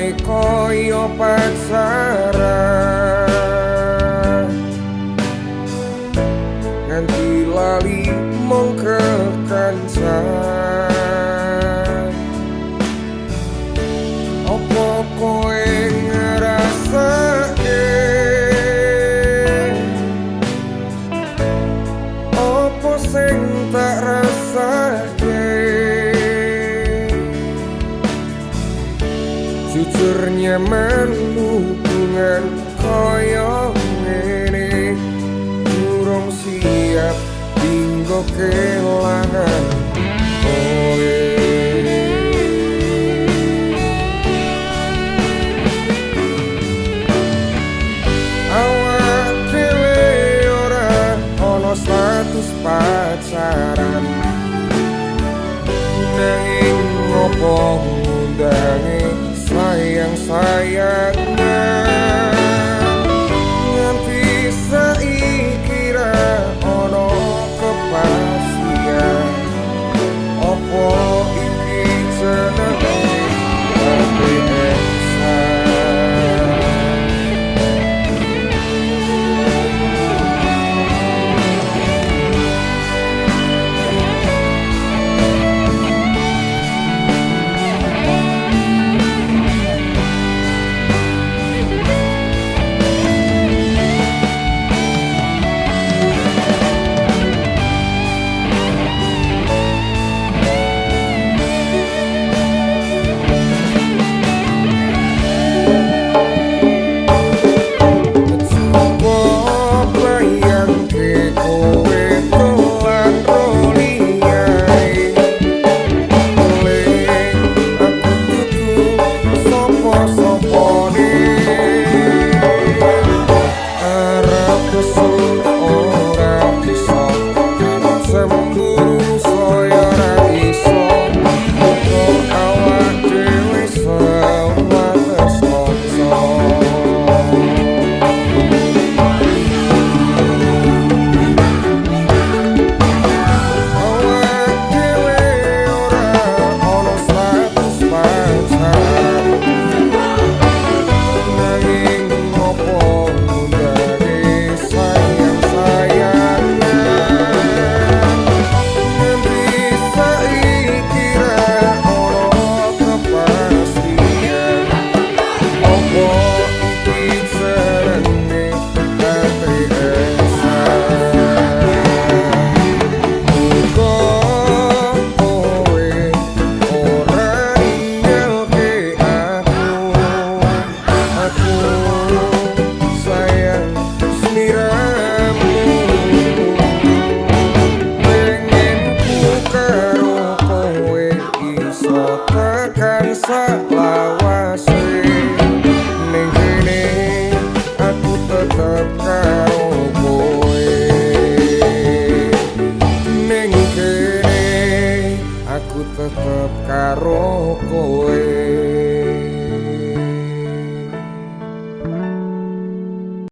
wae kaya pacaran, nganti lali mung kekancan. Opo kowe ngrasake opo sing tak rasake? Jujur nyaman hubungan kaya ngene, durung siap dinggo kelangan kowe. Awak dhewe ora ana status pacaran, nanging ngopo ngundange sayang-sayangan nganti saiki ra ana kepastian. Opo iki jenenge LDR? Coba bayangke kowe dolan ro liyane, eling aku dudu sapa-sapane. Arep kesul ora bisa, cemburu saya ora iso. Muga awak dhewe sewates kanca. Awak dhewe ora ana status pacaran, nanging ngopo ngundange sayang-sayangan nganti saiki ra ana kepastian. Opo iki jenenge LDR? Muga kowe ora ninggalke aku, aku sayang sliramu. Pengenku karo kowe iso tekan selawase, ning kene aku tetep karo kowe. Ning kene aku tetep karo kowe.